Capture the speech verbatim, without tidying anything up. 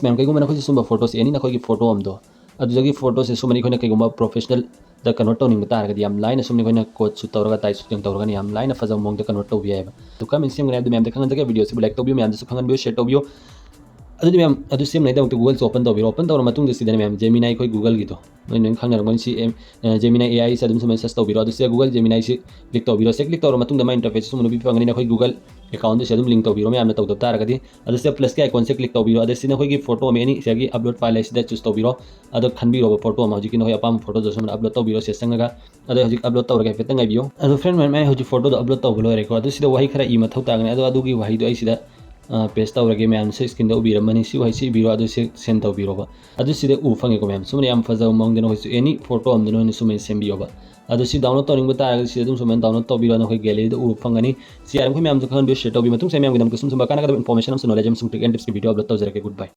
ꯃꯌꯥꯝ, ꯀꯩꯒꯨꯝꯕ ꯅꯈꯣꯏꯁꯨ ꯁꯨꯝꯕ photos any ꯅꯈꯣꯏꯒꯤ photo ꯑꯃꯗꯣ, ꯑꯗꯨꯗꯒꯤ photoꯁꯦ ꯁꯨꯝ ꯑꯩꯈꯣꯏꯅ ꯀꯩꯒꯨꯝꯕ professionalꯗ convert ꯇꯧꯅꯤꯡꯕ ꯇꯥꯔꯒꯗꯤ ꯌꯥꯝ ꯂꯥꯏꯅ ꯁꯨꯝ ꯑꯩꯈꯣꯏꯅ code ꯁꯨꯠ ꯇꯧꯔꯒ, type ꯁꯨꯠ ꯇꯧꯔꯒꯅꯤ ꯌꯥꯝ ꯂꯥꯏꯅ ꯐꯖꯕ ꯃꯑꯣꯡꯗ convert ꯇꯧꯕ ꯌꯥꯏꯑꯕ꯫ ꯑꯗꯨ ꯀꯔꯝꯍꯥꯏꯅ ꯁꯦꯝꯒꯅꯤ ꯍꯥꯏꯕꯗꯨ ꯃꯌꯥꯝꯗ ꯈꯪꯍꯟꯖꯒꯦ꯫ Videoꯁꯤꯕꯨ like ꯇꯧꯕꯤꯌꯨ, ꯃꯌꯥꯝꯗꯁꯨ ꯈꯪꯍꯟꯕꯤꯌꯨ, share ꯇꯧꯕꯤꯌꯨ꯫ ꯑꯗꯨꯗꯤ ꯃꯌꯥꯝ, ꯑꯗꯨ ꯁꯦꯝꯅꯉꯥꯏꯗꯃꯛꯇ Googleꯁꯦ open ꯇꯧꯕꯤꯔꯣ꯫ Open ꯇꯧꯔ ꯃꯇꯨꯡꯗ ꯁꯤꯗꯅꯦ ꯃꯌꯥꯝ, Gemini ꯑꯩꯈꯣꯏ Googleꯒꯤꯗꯣ ꯅꯣꯏ ꯂꯣꯏꯅ ꯈꯪꯅꯔꯝꯒꯅꯤ꯫ ꯁꯤ, ꯑꯦꯝ, ꯑ, Gemini AIꯁꯦ ꯑꯗꯨꯝ ꯁꯨꯃꯥꯏꯅ search ꯇꯧꯕꯤꯔꯣ꯫ ꯑꯗꯨ ꯁꯤꯗ Google Geminiꯁꯤ click ꯇꯧꯕꯤꯔꯣ꯫ ꯁꯤ click ꯇꯧꯔ ꯃꯇꯨꯡꯗ ꯃꯥꯏ interfaceꯁꯦ ꯁꯨꯝ ꯅꯨꯄꯤ ꯐꯪꯒꯅꯤ꯫ ꯅꯈꯣꯏ Google accountꯗꯨ ꯁꯤ ꯑꯗꯨꯝ link ꯇꯧꯕꯤꯔꯣ, ꯃꯌꯥꯝꯅ ꯇꯧꯗꯕ ꯇꯥꯔꯒꯗꯤ꯫ ꯑꯗꯨ ꯁꯤꯗ plusꯀꯤ iconꯁꯦ click ꯇꯧꯕꯤꯔꯣ꯫ ꯑꯗ ꯁꯤ ꯅꯈꯣꯏꯒꯤ photo ꯑꯃ any ꯁꯤꯗꯒꯤ upload file ꯍꯥꯏꯁꯤꯗ choose ꯇꯧꯕꯤꯔꯣ꯫ ꯑꯗꯣ ꯈꯟꯕꯤꯔꯣꯕ photo ꯑꯃ, ꯍꯧꯖꯤꯛꯀꯤ ꯅꯈꯣꯏ ꯑꯄꯥꯝꯕ photoꯗꯣ ꯁꯨꯝ upload ꯇꯧꯕꯤꯔꯣ ꯁꯤꯗ ꯆꯪꯉꯒ꯫ ꯑꯗꯣ ꯍꯧꯖꯤꯛ upload ꯇꯧꯔꯒꯦ, ꯍꯥꯏꯐꯦꯠꯇꯪ ꯉꯥꯏꯕꯤꯌꯣ꯫ ꯑꯗꯣ friend ꯃꯌꯥꯝ, ꯑꯩ ꯍꯧꯖꯤꯛ photoꯗꯣ upload ꯇꯧꯕ ꯂꯣꯏꯔꯦꯀꯣ꯫ ꯑꯗꯨ ꯁꯤꯗ ꯋꯥꯍꯩ ꯈꯔ ꯏ ꯃꯊꯧ ꯇꯥꯒꯅꯤ꯫ ꯑꯗꯣ ꯑꯗꯨꯒꯤ ꯋꯥꯍꯩꯗꯣ ꯑꯩ ꯁꯤꯗ, ꯑ, paste ꯇꯧꯔꯒꯦ꯫ ꯃꯌꯥꯝꯁꯨ screenꯗ ꯎꯕꯤꯔꯝꯃꯅꯤ꯫ ꯁꯤ ꯋꯥꯍꯩꯁꯤ ꯏꯕꯤꯔꯣ, ꯑꯗꯨ ꯁꯤ send ꯇꯧꯕꯤꯔꯣꯕ꯫ ꯑꯗꯨ ꯁꯤꯗ ꯎ ꯐꯪꯉꯦꯀꯣ ꯃꯌꯥꯝ꯫ ꯁꯨꯃꯥꯏꯅ ꯌꯥꯝ ꯐꯖꯕ ꯃꯑꯣꯡꯗ ꯅꯈꯣꯏꯁꯨ any photo ꯑꯃꯗ ꯅꯈꯣꯏꯅ ꯁꯨꯃꯥꯏꯅ ꯁꯦꯝꯕꯤꯌꯣꯕ꯫ ꯑꯗꯨ ꯁꯤ download ꯇꯧꯅꯤꯡꯕ ꯇꯥꯔꯒꯗꯤ ꯁꯤ ꯑꯗꯨꯝ ꯁꯨꯃꯥꯏꯅ download ꯇꯧꯕꯤꯔꯣ ꯅꯈꯣꯏ galleryꯗ ꯎꯕ ꯐꯪꯒꯅꯤ꯫ ꯁꯤ ꯌꯥꯔꯤꯃꯈꯩ ꯃꯌꯥꯝꯁꯨ ꯈꯪꯍꯟꯕꯤꯌꯨ, share ꯇꯧꯕꯤꯌꯨ꯫ ꯃꯇꯨꯡꯁꯦ ꯃꯌꯥꯝꯒꯤꯗꯃꯛꯇ ꯁꯨꯝ ꯁꯨꯝꯕ ꯀꯥꯟꯅꯒꯗꯕ information ꯑꯃꯁꯨꯡ knowledge ꯑꯃꯁꯨꯡ trick and tipsꯀꯤ video upload ꯇꯧꯖꯔꯛꯀꯦ꯫ Goodbye꯫